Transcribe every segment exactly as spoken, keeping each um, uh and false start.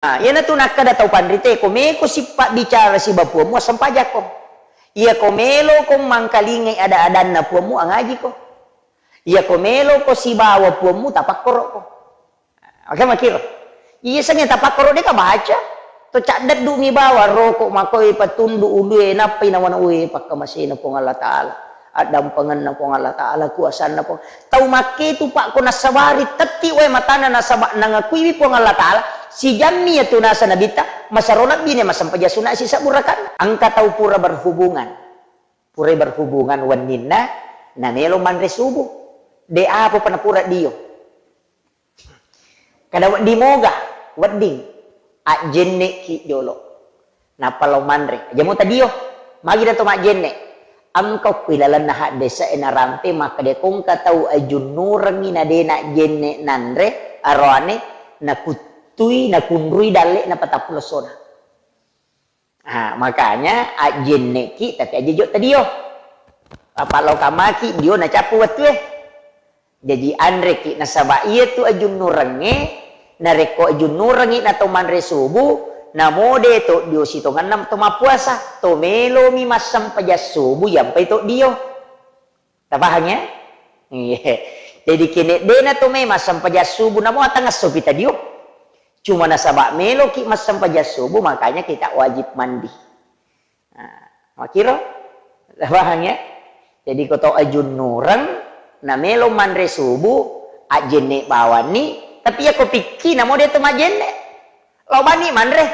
Nah, iyanatu nakkeda tau panrite, ko meko sipabbicara siba puammu, assempajakko. Iyako meloko mangkalingai ada-adanna puammu, angajiko. Iyako meloko sibawa puammu, tapakkoroko. Maka makiro. Iya sengnge tapakkoro deka baca. To caddeddumi bawa roko makoi patundu ulue nappai nawana ue pakkamasena Puang Allah Ta'ala. Addampengenna Puang Allah Ta'ala, kuasanna Puang. Tau makketu, Pak, ko nassabari tetti wae matana nasaba nangakuiwi Puang Allah Ta'ala, sijammi iyatu nasa Nabitta, masero lebbine massempajang sunna sisebbu rakaat. Engka tau pura berhubungan. Purai berhubungan wenninna, namelo manre subuh. De apa pa napura dio. Kada wedding moga, wedding. Ajjenne'ki jolo. Nappa lao manre. Aja mo tadio. Magi na to majjenne? Engka ku ilalenna haddese'e narampe makkeda ko engka tau ajunnurengngi na de najjenne nanre, aroane nakuttui, nakunrui dalle'na patappulo essona. Ah, makanya ajjenne'ki tapi aja jo tadio. Apa lao kamaki dio nacappu wettue. Jaji anreki nasaba iyatu ajunnurengnge, narekko ajunnurengngi na to manre subuh, namo de to dio sitongenna to mappuasa, to melomi massempajang subuh yampai to dio. Tapahang ya? Iya. Jadi kene dena to mai massempajang subuh namo atangesso pi tadio. Cuma nasaba meloki massempajang subuh, makanya kita wajib mandi. Nah, makiro? Paham ya? Jadi ko to ajunnureng, na melo manre subuh, ajjenne bawanni, tapi iya ko pikki namo de to majjenne. Lao bani manre.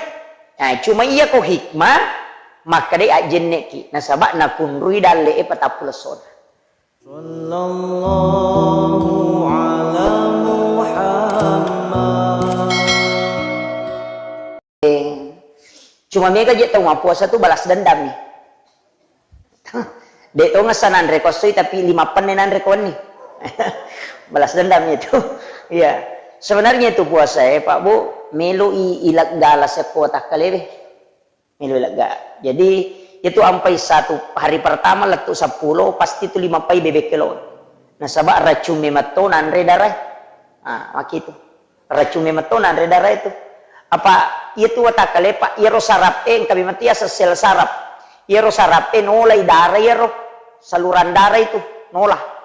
Nah, cuma iya ko hikmah, makkedai ajjenneki, nasaba nakunrui dalle e patappulo essona. Sallallahu ala Muhammad. Cuma mega je tau mappuasa tu balas dendam nih. De to ngessa nanre ko essoi tapi lima penne nanre ko wenni. Balas dendam itu. Iya. Sebenarnya itu puasa e, Pak Bu, melo i ileggala sekko takkalewe. Melo ilegga. Jadi, itu ampai satu hari pertama lettu seppulo, pasti tu lima pai bebek kelo. Nasaba racung memetto nanre darah. Ah, makitu. Racung memetto nanre darah itu. Apa iya tu watakkale, Pak, iyaro sarap e, engka memetto iya sel sarap. Iyaro sarap e nolai darah iyaro. Saluran darah itu nola.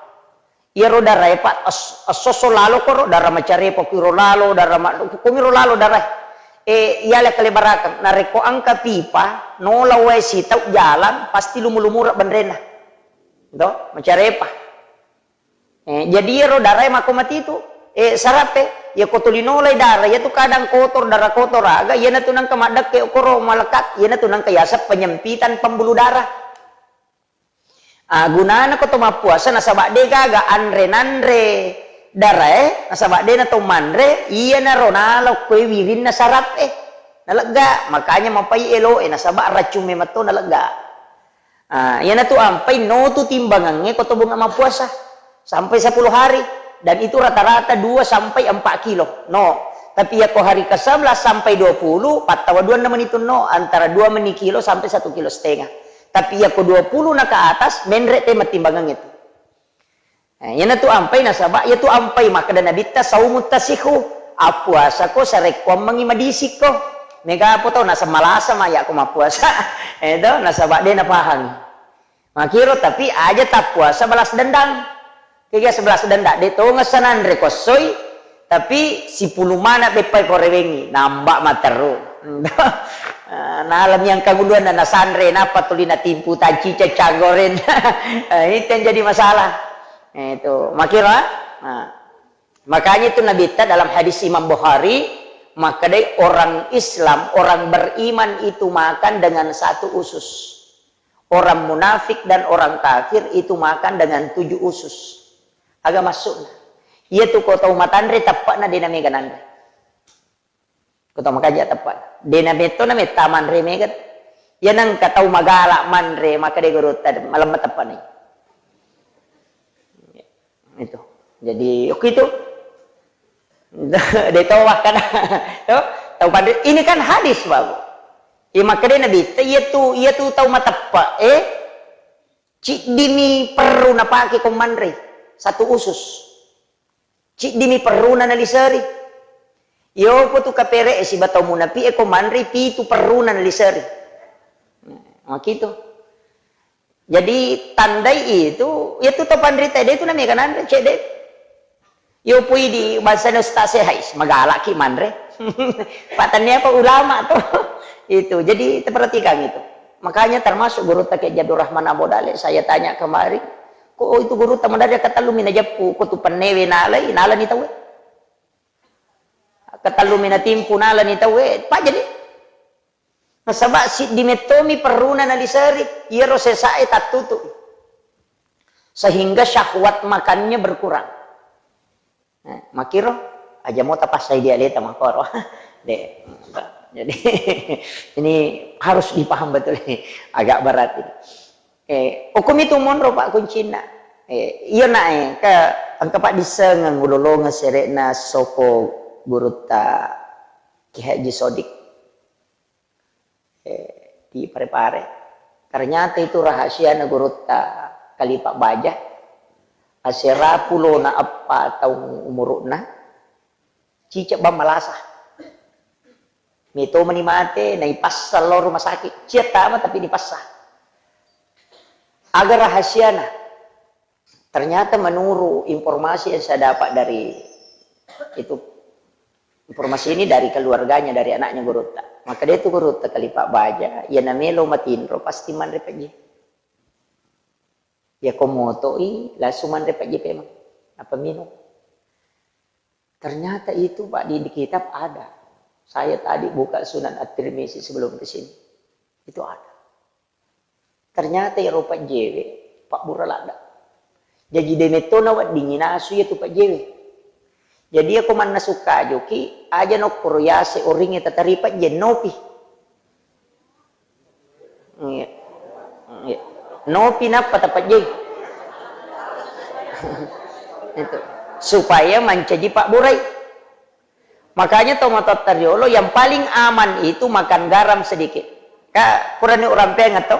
Iyaro darae, Pak, es-, esso-esso lalo koro, dara macarepa kuiro lalo, dara ma-, kumiro lalo darae. E, iyale kalebarakeng, narekko engka pipa, nola wae sitau jalang, pasti lumu-lumura benrenna. To, macarepa. E, jadi iyaro darae makko matitu. E, sarape, iyako tuli nolai dara, iyatu kadang kotor, dara kotor aga, iyanatu nengka maddekke okoro malekat, iyanatu nengka yaseng penyempitan pembuluh darah. Ah, gunana ko to mappuasa nasaba de gaga anre nanre darae, nasaba de na to manre, iyanaro nalo koe wirinna sarap e. Nalegga, makanya mapai elo e, nasaba racung memetto nalegga. Ah, iyanatu ampai no tu timbangangnge ko to bunga mappuasa. Sampai sepuluh hari. Dan itu rata-rata dua sampai empat kilo. No. Tapi ya ko hari ke sebelas sampai dua puluh, pattawa dua meni tu no, antara dua meni kilo sampai satu kilo setengah. Tapi ya ko dua puluh na ke atas, menre te matimbangang itu. Nah, iyanatu ampai nasaba, iyatu ampai makkeda Nabitta, "Saumu tasihu." Appuasa ko sarekkuammengi madisikko. Mega apa tau naseng malasa ma ya ko mappuasa. Itu nasaba de napahangi. Makiro, tapi aja tappuasa balas dendam. Kega sebelas dendam, de tongeng sananre ko essoi, tapi sipulung mana beppai ko rewengi, namba materru. Nalami engka guluanna nasanre, nappa tuli natimpu tancica canggoren. Eh, itu yang jadi masalah. Eh, itu. Makiro, nah. Makanya itu Nabitta dalam hadis Imam Bukhari, makkedai orang Islam, orang beriman itu makan dengan satu usus. Orang munafik dan orang kafir itu makan dengan tujuh usus. Aga maksudna? Iyatu ko tau matanre teppe'na de namega nanre. Ko tau makaja teppe'na. De nametto nametta manre mega. Iya nengka tau magala manre maka de gorotta malemma teppe'na. Itu. Jadi, oke itu. De tau wakkada. To, tau panre. Ini kan hadis, Bapak. Iya, makkeda Nabitta, iyatu, iyatu tau mateppe, eh, ciddimi perru napake ko manre, satu usus. Ciddimi perruna naliseri. Iyo, ko tu kapere e siba tau munapi e ko manre pitu perruna naliseri. Makitu. Jadi tandai itu, itu to panrita de tu namega nanre cedde. Yo pui di bangsana ustaz e, hais, magalaki manre. Patannia apa ulama to. Itu. Jadi perhatikan itu. Makanya termasuk gurutta Kiai Abdul Rahman Abu Dale, saya tanya kemarin, ko itu gurutta madari katellu mina jeppu, ko tu pennewe nalai, nalani tauwe. Katellu mina timpu nalani tauwe, pajani. Nasaba siddi mettomi perruna naliseri, iyaro sesae tattutu. Sehingga syahwat makannya berkurang. Eh, makiro, aja mo tapassai dialeta makoro. De. Jadi, ini harus dipaham betul ini. Agak berat ini. Eh, hukum itu monro, Pak, kuncinya. Eh, iya, nak, eh, ke, engka, Pak, disengeng ulolongeng serekna soko gurutta Ki Haji Sodik. Eh, di Parepare. Ternyata itu rahasiana gurutta Kalipa Baja. Asera pulona eppa taung umuru'na, cicak bang malasa. Meto mani mate, naipassa lao rumah sakit. Cia tama tapi dipassa. Aga rahasiana? Ternyata menurut informasi yang saya dapat dari itu, informasi ini dari keluarganya, dari anaknya gurutta. Maka dia itu gurutta Kalipa Baja, ya namelo matinro pasti manre pejje. Ya ko motoi langsung manre pejje pemang. Apa minum? Ternyata itu, Pak, di, di kitab ada. Saya tadi buka Sunan At-Tirmizi sebelum ke sini. Itu ada. Ternyata iyaro pejjewe pabbura ladda. Jaji de metto naweddingi nasu iyatu pejjewe. Jadi iyako mannasu kajoki, aja nokkoro yase oringnge tatari pejje, nopi. Iya. Iya. Nopi nappa tapejjei. Itu. Supaya mancaji pabburai. Makanya tomatoatta riolo yang paling aman itu makan garam sedikit. Ka, purani urampeang to?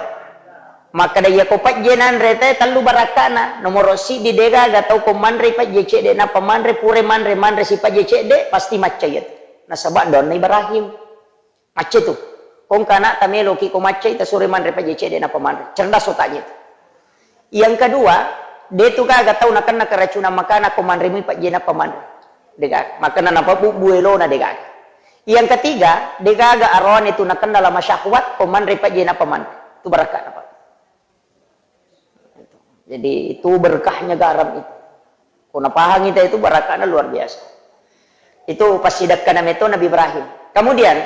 Makkeda iyako pejje nanre te tellu barakkana. Nomoro siddi degaga tau ko manre pejje cedde, nappa manre, pure manre, manre si pejje cedde, pasti macca iyatu. Nasaba doanna Ibrahim. Macca tu. Ko engka anakta meloki ko maccai, tasuro manre pejje cedde nappa manre. Cerdas otaknya itu. Yang kedua, de tu gaga tau nakenna keracunan makanan ko manre mui pejje nappa manre. Degaga. Makenna nappa bubbu elona degaga. Yang ketiga, degaga aroane tu nakenna lama syahwat ko manre pejje nappa manre. Tu barakka nappa. Jadi, itu berkahnya garam itu. Ko napahangi ta itu, barakana luar biasa. Itu passidekkana meto Nabi Ibrahim. Kemudian,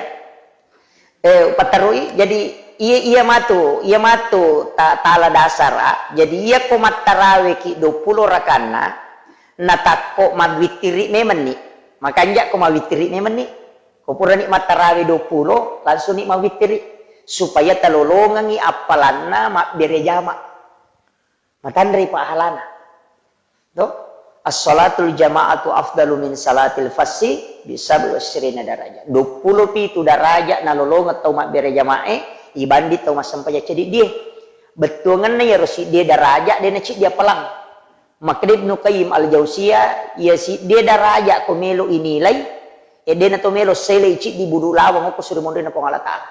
eh, patterui, jadi iya, iya matu, iya matu ta-, tala dasara. Jadi, iya ko mattaraweki duappulo rakanna, natakko mawittiri memenni. Makanja ko mawittiri memenni. Ko purani mattarawe duappulo, langsung ni mawittiri. Supaya talolongengi appalanna mabbere jama. Matanrei pahalana. To? As-salatul jama'atu afdalu min salatil fassi bisab'i wasyrina darajah. Duappulo pitu daraja nalolongeng tau mabbere jama'e, ibanding tau massempajang cediddie. Bettuangenna iyaro siddie daraja, de naciddi appalang. Makkeda Ibnu Qayyim Al-Jauziyah, iya siddie daraja ko melo inilai, e de nato melo selei ciddi budu lawang okko suri monrinna Puang Allah Ta'ala.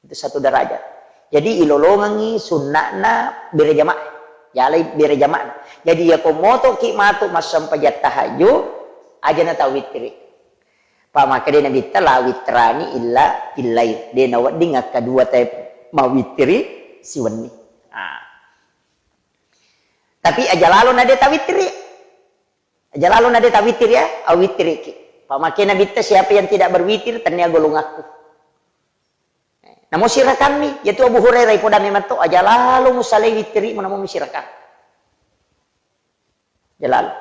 Itu satu derajat. Jadi, ilolongengi sunna'na bere jamaah. Jalai bere jamaah. Jadi, iya ko motoki matu massempajang tahajud, aja na tawittiri. Pa makkeda Nabitta, "La witrani illa fil lail." De nawedding akkadua te mawittiri siwenni. Ah. Tapi aja lalo na de tawittiri. Aja lalo na de tawittiri ya, awittiriki. Pa makkeda Nabitta, "Siapa yang tidak berwitir, tennia golonganku." Namo sirakammi, yatu Abu Hurairah ipoda memang to, aja lalo musalai wittirimu namo musirakang. Aja lalo.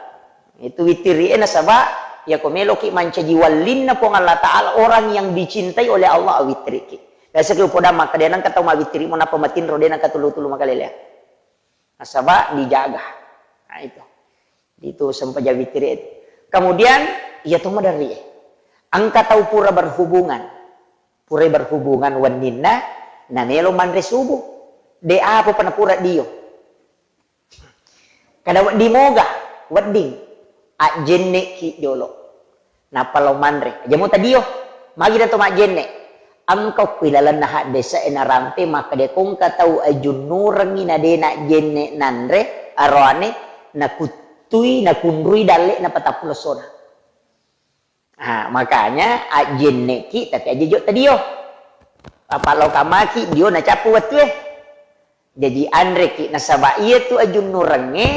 Itu wittiri e nasaba, iya ko meloki mancaji wallinna Puang Allah Ta'ala, orang yang dicintai oleh Allah, awittiriki. Biasa ki upoda makkeda, de nengka tau mawittirimu nappa matinro, de nengka tulu-tulu makalelea. Nasaba dijaga. Nah, itu. Itu sempajang wittiri itu. Kemudian, iya to maderri e. Engka tau pura berhubungan. Pura berhubungan wenninna, namelo manre subuh. De apa pa napura dio. Kada wedding moga, wedding. Ajjenneki jolo. Nappa lao manre. Aja mo tadio. Magi na to majjenne. Engka okko ilalenna haddese'e narampe makkeda ko engka tau ajunnurengngi na de najjenne nanre, aroane nakuttui, nakunrui dalle'na patappulo essona. Ah, makanya ajjenneki tapi aja jo tadio. Apa lao kamaki dio nacappu wettue. Jaji anreki nasaba iyatu ajunnurengnge,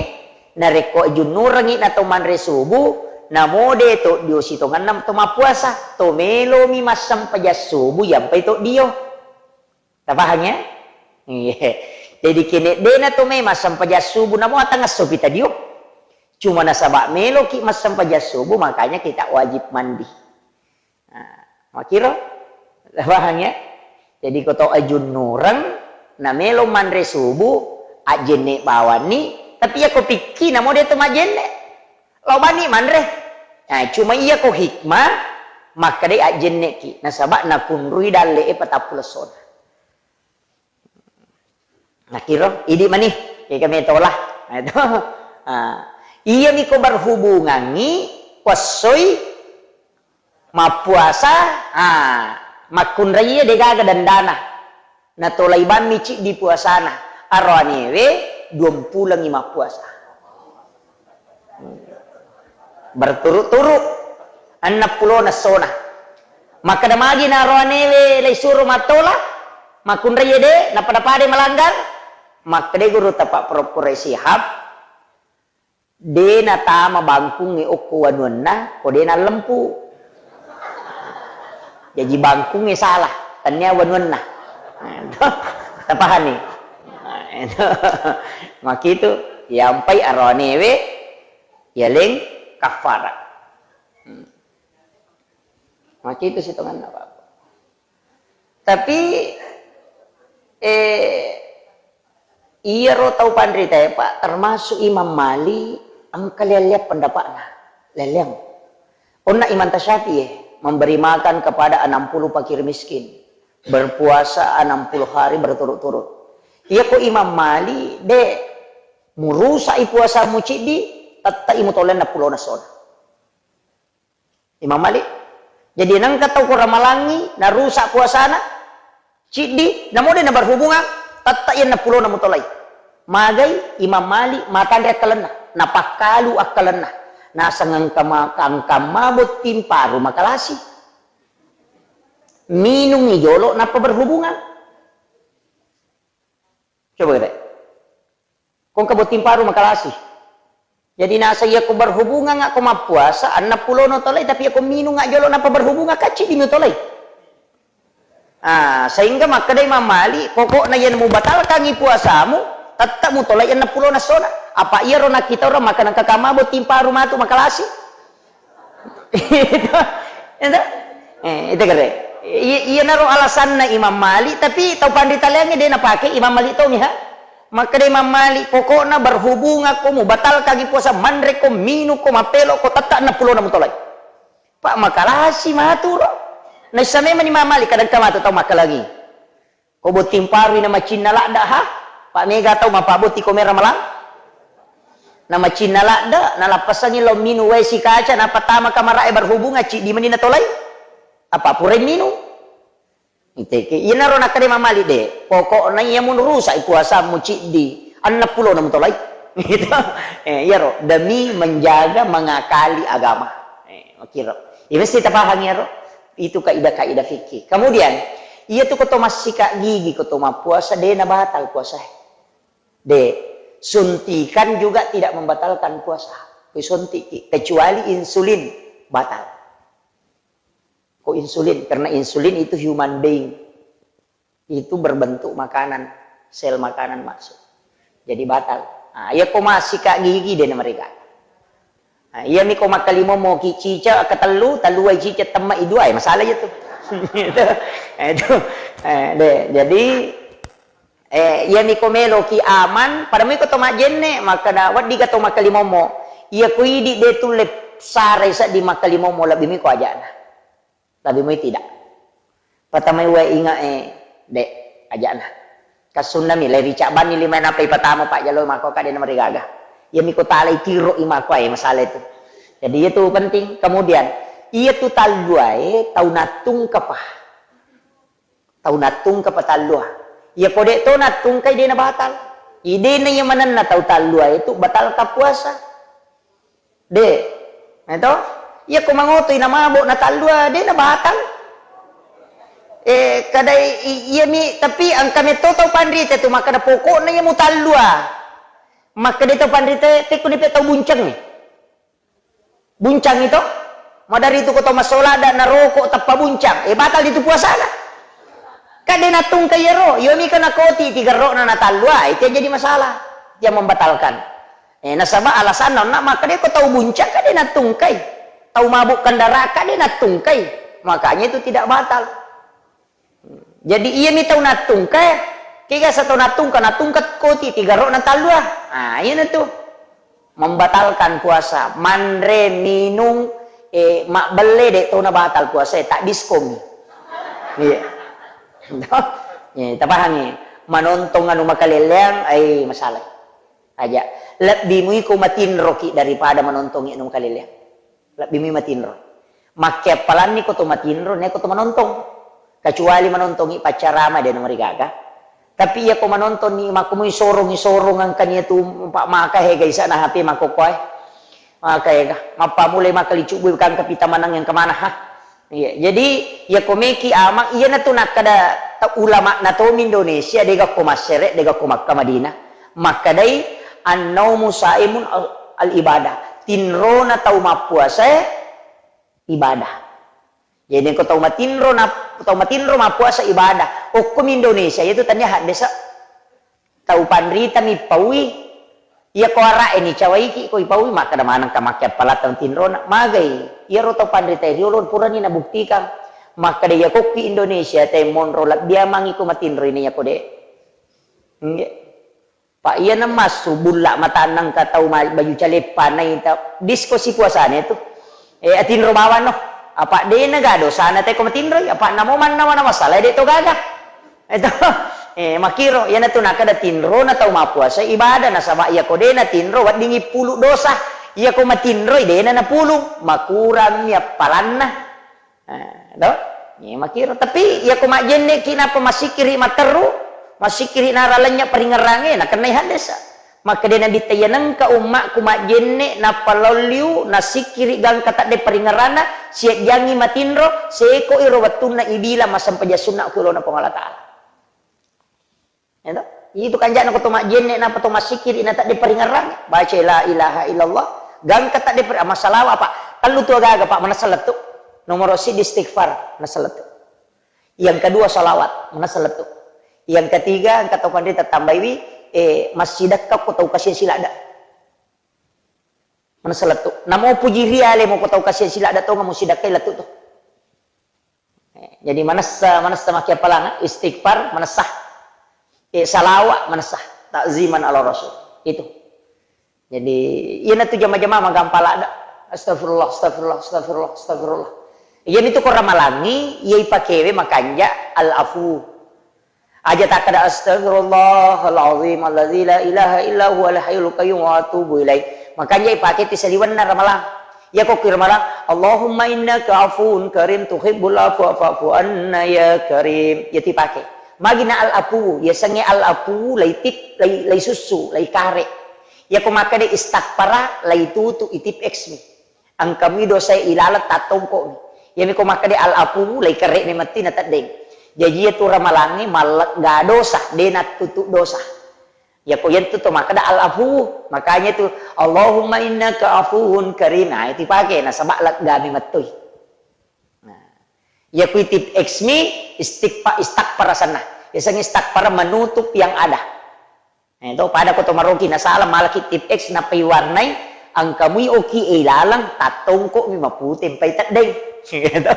narekko ajunnurengngi na to manre subuh, namo de to dio sitongenna to mappuasa, to melomi massempajang subuh yampai to dio. Tapahang ya? Iya. Jadi kene dena to mai massempajang subuh namo atangesso pi tadio. Cuma nasaba meloki massempajang subuh makanya kita wajib mandi. Nah, makkiro? Pahang ya? Jadi ko to ajunnureng, na melo manre subuh, ajjenne bawanni, tapi iya ko pikki namo de to majjenne. Lao bani manre. Nah, cuma iya ko hikmah, makkedai ajjenneki, nasaba nakunrui dalle'e patappulo essona. Nakiro, idi mani, kega metola. Nah, itu. Ah, iyami ko berhubungangi, ko essoi, mappuasa, ah, makkunraiye degaga dandana. Natolai bammi ciddi puasana. Aroanewe duampulengi mappuasa. Berturut-turut enneng pulona essona. Makkeda magi na aroanewe leisuro mattola, makkunraiye de, napada-pada melanggar. Makkeda guru tapa Prof. Quraish Shihab, de natama bangkungnge okko wanuanna, ko de nallempu. Jaji bangkungnge salah, tennia wanuanna. Nah, itu. Tapahani? Nah, itu. Makitu, yampai aroanewe, yaleng kaffara. Hmm. Makitu sitonganna, Pak. Tapi, eh, iyaro tau panritae, Pak, termasuk Imam Malik, engka leang-leang pendapatna. Leang-leang. Onna Imam Tasyafi'i, eh, memberi makan kepada enam puluh fakir miskin, berpuasa enam puluh hari berturut-turut. Iya ko Imam Malik, de, murusak i puasamu ciddi, tette i mutolai enneng pulona essona. Imam Malik. Jadi nengka tau ko ramalangi, narusak puasana, ciddi, namo de naberhubungan, tette i enneng pulona mutolai. Magai Imam Malik matanre akkalenna, napakkalu akkalenna. Naseng engka ma-, engka mabotting paru makalasi. Minungi jolo nappa berhubungan. Coba kita. Ko engka botting paru makalasi. Jadi nasa iya ko berhubungan ko mappuasa, enneng pulono tolai, tapi iya ko minung jolo nappa berhubungan, kacci di mutolai. Ah, sehingga makkeda Imam Malik, pokokna iya mubatalkangi puasamu, tette mutolai enneng pulona essona. Apa iyaro nakkita orang makan engka kama botting paru matu makalasi? Itu, itu. Eh, itu kere. I-, iyanaro alasanna Imam Malik, tapi tau panrita leangnge de napake Imam Malik to miha. Makkeda Imam Malik, pokokna berhubungan ko, mubatalkangi puasa, manre ko, minung ko, mapelo ko, tette enneng pulona mutolai. Pak makalasi matu ro. Naissa memang Imam Malik kadang ka matu tau makkalangi. Ko botting parui na macinna ladde, ha? Pak mega tau mapabotting ko mera malang. Na macinna ladde, nalappasangi lao minung wae sikaca, napatama kamara'e berhubungan, ciddi mani natolai. Apa purai minung? Iteke, iyanaro nakkeda Imam Malik de, pokokna iya murusak i puasamu ciddi, enneng pulona mutolai. Gitu. Eh, iyaro, demi menjaga, mengakali agama. Eh, makkiro. Iya mesti tapahang iyaro. Itu kaidah-kaidah fikih. Kemudian, iya tu ko to massika gigi, ko to mappuasa, de na batal puasa. De, suntikan juga tidak membatalkan puasa. Kui suntiki, kecuali insulin, batal. Ko insulin, karena insulin itu human being. Itu berbentuk makanan, sel makanan masuk. Jadi batal. Ah, iya ko massika gigi de na mereka. Ah, iya mi ko makkalimomo ki cica ketellu, tellu ai cica temma i dua, eh, masalah iya tu. Itu, eh, itu. Eh, de, jadi, eh, iya mi ko melo ki aman, pada mi ko to majjenne, makkeda wedding ka to makkalimomo. Iya ko idi de tulle sarai seddi makkalimomo, lebbi mi ko ajana. Tapi moi tidak. Patamai wae inge, eh, de, ajana. Kassunnami, le ricabbanni lima nappa ipatama pajjalo mako kade na marigaga. Iya miko talai tiro i mako, eh, masalah itu. Jadi itu penting. Kemudian, Iya tu talluae tau nattungkapa. Tau nattungkapa tallua. Iya ko de' to nattungkai de' nabatal. Idena iya manenna tau talluae tu batalka puasa. De'. Eto? Iya ko mangotoi na mabo na tallua de' nabatal. Eh, kada i-, i-, iyami, tapi engka metto tau panrita tu makkada pokokna iya mutallua. Makkada tau panrita, tekko nipe tau buncengngi. Buncangngi to? Madari tu ko to massola da naroko tappa buncang. Eh, batal ditu puasana. Kan de' nattungkai iyaro. Iyomi ka nakoti tigerro'na natallua, itu yang jadi masalah. Yang membatalkan. Eh, nasaba alasanna onna makkada ko tau buncang kan de' nattungkai. Tau mabuk kendaraan kan de' nattungkai. Makanya itu tidak batal. Jadi iyami tau nattungka, kega sa tau nattungka, nattungka koti tigerro'na tallua. Ah, iyana tu. Membatalkan puasa, manre, minung, eh, mabbelle de' to nabatal puasa, eh, tak diskomi. Iya. Iya, tapahangi. Manontong anu makaleleang, ai masalah. Aja. Lebbi mui ko matinroki daripada manontongi anu makaleleang. Lebbi mui matinro. Makkeappalanni ko to matinro, ne ko to manontong. Kecuali manontongi paccarama de' namarigaga. Tapi iya ko manontonni makkumui sorong-sorong engkani tu pa maka hega isana H P makokkoe. Maka hega, mappamulai maka licubbu kangka pita manang yang kemana ha. Iya, jadi iya ko meki ama, iyana tu nakkada ta-, ulama natomi Indonesia, de' gakko massere, de' gakko Makkah Madinah. Makkadai annaumu saimun al-, al-ibadah. Tinrona tau mappuasae ibadah. Jadi ko tau matinro na, tau matinro mappuasa ibadah. Okkomi Indonesia, iya tu tania haddesa. Tau panrita mi paui, iya ko ara e ni cawaiki ko ipaui, makkada maneng ka makke appala tau tinrona. Magai, iyaro tau panrita riolo purani nabuktikan. Makkada iya kokki Indonesia, te monro lebbi amangi ko matinro ini iya ko de'. Nggih. Pak, iyana massu bulla matanna engka tau ma-, baju caleppa naita disko sipuasana tu. Eh, atinro bawang no. Apa de'na ga dosana te ko matinroi, apa namo mannawa na masalah de' to gaga. Eto, eh, makiro, iyana tu nakada tinrona tau mappuasa ibadah, nasaba iya ko de'na tinro weddingi pulu dosa. Iya ko matinroi de'na napulu, makurammi appalanna. Ah, do? Iya, makiro. Tapi iya ko majjenne ki napa masikiri materru, masikiri nara lenya paringerrange, nakennai haddesa. Makkeda Nabitta, iya nengka ummakku majjenne nappa lao liu, nasikiri gangka tadde paringerranna, siajjangi matinro, seko iro wettunna ibila massempajang sunna ku yolona Puang Allah Ta'ala. Eto? Itu kanjana ko to majjenne napa to masikiri na tadde paringerrange. Baca la ilaha illallah, gangka tadde per-, massalawa apa? Tellu tu agaga, Pak, manessa lettu. Nomoro siddi istighfar, manessa lettu. Yang kedua salawat, manessa lettu. Yang ketiga, engka tau panrita tambaiwi, eh, massidekka ko tau kasiang siladda. Manessa lettu. Namo puji riale mo ko tau kasiang siladda tonga mo sidekkai lettu to. Eh, jadi manessa, manessa makkiappalang, istighfar, manessa. Eh, salawa, manessa. Ta'ziman ala Rasul. Itu. Jadi, iyana tu jama-jama magampang ladda. Astagfirullah, astagfirullah, astagfirullah, astagfirullah. Iyana tu ko ramalangi, iya ipakewe makanja al-afu. Aja takkada, "Astagfirullahal azim alladzi la ilaha illa huwal hayyul qayyum wa atubu ilaih." Makanja ipake ti saliwenna ramalang. Iya ko ki ramalang, "Allahumma innaka afuwun karim tuhibbul afwa fa'fu anna ya karim." Iya tu ipake. Magina al-afu, yasengnge al-afu, laitip, lai, laisussu, laikare. Iya ko makkeda istakfara, laitutu itip X mi. Engka mui dosae ilaleng tattongko'mi. Iyami ko makkeda al-afu, laikerre' memetti na teddeng. Jaji iya tu ramalangnge mallegga dosa, de' nattutu dosa. Iya ko yentu to makkeda al-afu, makanya tu, "Allahumma innaka afuwun karim." Nah, itu pake, nasaba legga memettoi. Nah, iya ku itip X mi, istikfa-, istakfar asenna. Yasengnge istakfar menutup yang ada. Eh, to, pada ko to maroki nasala malaki tip X nappai warnai, engka mui oki e ilaleng, tattongko mi mapute mpai teddeng. Gitu.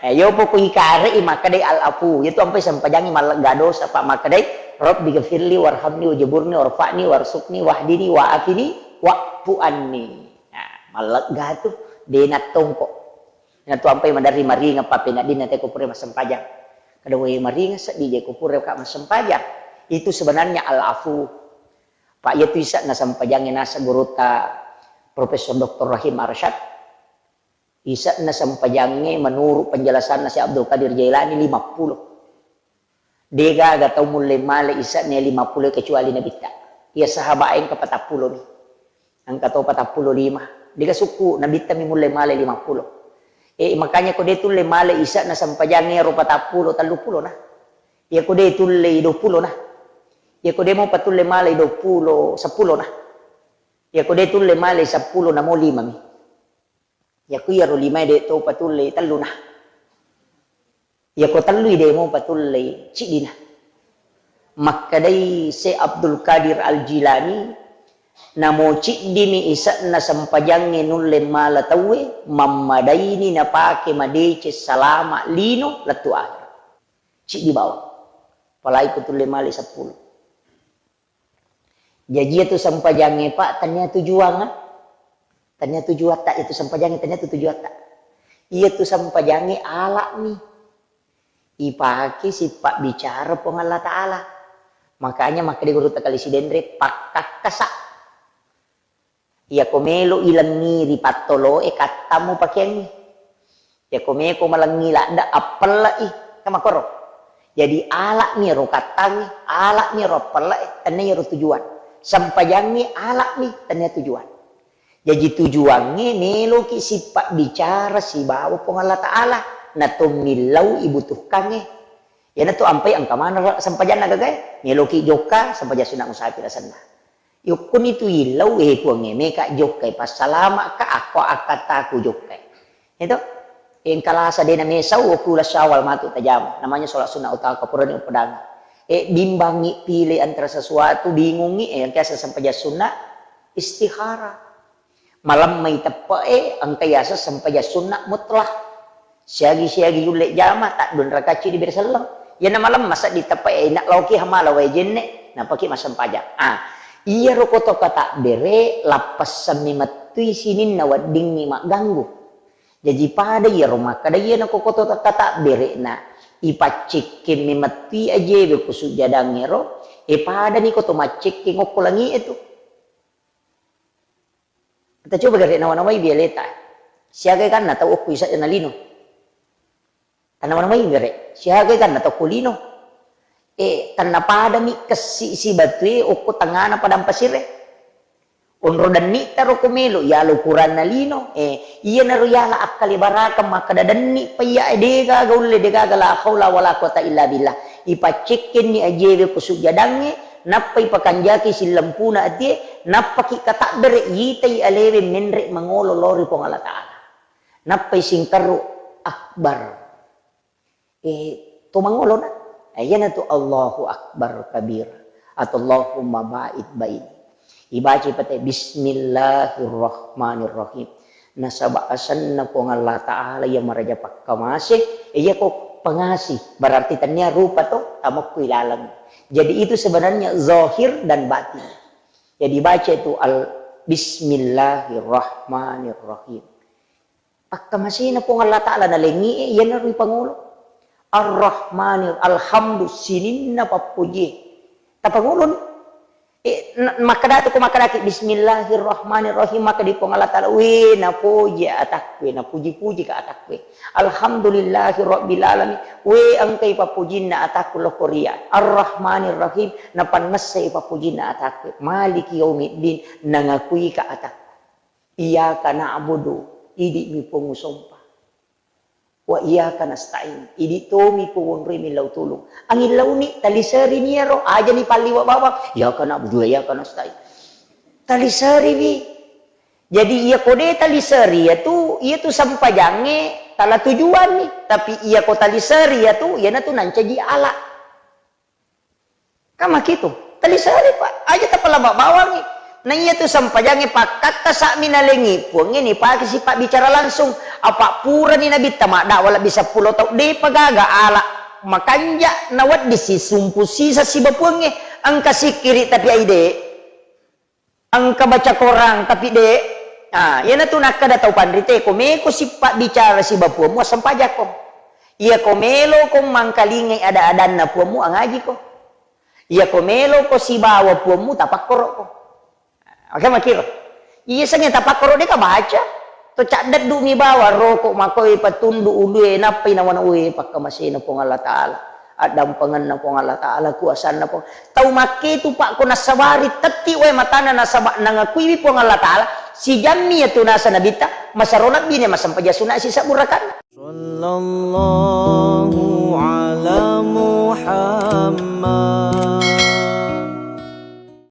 Eh, yo poko ikare i makkedai al-afu, itu ampai sempajangi mallegga dosa, Pak, makkedai, "Rabbi ghafirli warhamni wajaburni warfa'ni warsuqni wahdini wa'afini wa'fu anni." Nah, mallegga tu, de' nattongko. Natu ampai maderri maringeng pappeneddinna te ko pura massempajang. Kada wae maringeng seddi je ko pura ka massempajang. Itu sebenarnya al-afu. Pak, iya tu isa nasempajangnge naseng gurutta Profesor Doktor Rahim Arsyad. Isa'na sempajangnge menurut penjelasanna Syekh Abdul Qadir Jailani lima puluh. Degaga tau mulle male isa'na lima puluh kecuali Nabitta. Iya sahabat engka patappulo mi. Engka to patappulo lima. Dega sukku Nabitta mi mulle male lima puluh. Eh, makanya ko de tulle male isa'na sempajangnge ro patappulo, tellu pulo na. Iya ko de tulle dua pulo na. Iya ko de mo patulle male dua pulo, seppulo na. Iya ko de tulle male seppulo na mo lima mi. Iya ko iyaro limae de to patulle, tellu na. Iya ko tellui de mo patulle, ciddi na. Makkedai Syekh Abdul Qadir Al Jilani, namo ciddimi isa'na sempajangnge nulle mala tauwe, mammadaini napake madeceng salama lino lettu akhirat. Ciddi bawang. Apalagi ko tulle male seppulo. Jaji iyatu sempajangnge, Pak, tania tujuang, ah. Tania tujuatta, itu sempajangnge tania tu tujuatta. Iyatu sempajangnge alami. Ipake sipabbicara Puang Allah Ta'ala. Makanya makkeda Gurutta Kali Sidenre, pakkakkasa. Iyako melo ilengngi ri pattoloe, kattamu pakeangngi. Iyako meko malengngi ladde, appelle'i, kan makkoro. Jadi ala'mi ro kattangnge, ala'mi ro appelle'e, tennia iyaro tujuan. Sempajangnge ala'mi, tennia tujuan. Jaji tujuangnge meloki sipabbicara sibawa Puang Allah Ta'ala, natommillau ibutuhkangnge. Iyanatu ampai engka maneng sempajanna gagae, meloki jokka, sempajang sunna musafir asenna. Yokkoni tu illau, eh, Puangnge, meka jokkai, passalama'ka, akko akkattaku jokkai. Itu, engka lasa dena mesau, okula Syawal matu tajama. Namanya sholat sunnah utawa kapurani upedang. Eh, bimbangi pile antara sesuatu, bingungi, eh, engka yaseng sempajang sunna, istihara. Malemmai teppe'e, engka yaseng sempajang sunna mutlak. Siagi-siagi yulle jama, taddua rakaat cidi bere selleng. Iyana malemma seddi teppe'e, ina laoki hamala wae jenne, napaki massempajang. Ah, iyaro koto katabbere, lappessammi mettui sininna weddingngi magganggu. Jaji pada iyaro makkeda iyana ko koto katabbere na ipaccekkemmi mettui ajewe ko sujjadangngero, e padani koto maccekkeng okko langi'e tu. Kita coba gare nawa-nawai bialeta. Siaga kanna tau okko isa na lino. Tanawa-nawai gare. Siaga kanna tau okko lino. Eh, tanna padami kessi sibatue okko tengana padang pasire. Onro denni taro ko melo, yalo ukuranna lino. Eh, iyanaro yala akkale barakang makkeda denni payya, eh, degaga ulle, degaga la haula wala quwata illa billah. Ipaccekkenni ajewe ko sujjadangnge, nappa ipakanjaki sillempuna atie, nappaki katabbere, yitai alewe menre mangolo lao ri Puang Allah Ta'ala. Nappai singkerru akbar. Eh, to mangolo na. Eh, iyanatu Allahu Akbar kabir atau Allahumma ba'id baini. Ibaca pate Bismillahirrahmanirrahim. Nasaba asenna Puang Allah Ta'ala iya maraja pakkamase, iyako pengasih, berarti tennia rupa to, tamokku ilaleng. Jadi itu sebenarnya zahir dan batin. Jadi baca itu al Bismillahirrahmanirrahim. Pakkamasena Puang Allah Ta'ala nalengi e, iyanaro ipangolo. Ar-Rahmani, alhamdu, sininna pappojie. Tapangoloni. Eh, na-, makkadatu ko makkadaki, "Bismillahirrahmanirrahim," makkadi Puang Allah Ta'ala, "We, napoji atakku, napuji-puji ka atakku. Alhamdulillahi rabbil alamin. We, engkai pappojinna atakku lokko ria. Ar-Rahmanirrahim, napannessai pappojinna atakku. Maliki yaumiddin, nangakui ka atakku." Iyyaka na'budu, idi'mi Puang usompa. Wa iyyaka nasta'in, idi' tomi Puang wonroi millau tulung. Angin launi, taliserini iyaro, ajani palliwa bawang. Iyyaka na'budu wa iyyaka nasta'in. Taliseriwi. Jadi iya ko de taliseri iyatu, iyatu sempajangnge tala tujuanni. Tapi iya ko taliseri iyatu, iyanatu nancaji ala. Kan makitu, taliseri, Pak. Aja tapalaba bawangi. Na iyatu sempajangnge pakkakkasa'mi nalengi Puangnge nipake sipabbicara langsung. Apa purani Nabitta maddakwa lebbi seppulo taung, depa gaga ala makanja nawedding sisumpu sisa siba Puangnge. Engka sikkiri tapi aide. Engka baca korang, tapi de. Ah, iyanatu nakkeda tau panrite, ko meko sipabbicara siba Puammu, assempajakko. Iya ko meloko mangkalingai ada-adanna Puammu, angajiko. Iya ko meloko sibawa Puammu, tapakkoroko. Oke, makiro. Iya sengnge tapakkoro deka baca. To caddeddu mi bawang roko makoi patundu ulue nappai nawana ue pakkamasena Puang Allah Ta'ala. Addampengenna Puang Allah Ta'ala, kuasanna Puang. Tau makketu, Pak, ko nassabari tetti wae matana nasaba nangakuiwi Puang Allah Ta'ala, sijammi yatu nasa Nabitta, masaro lebbine massempajang sunna sisebbu rakaat. Sallallahu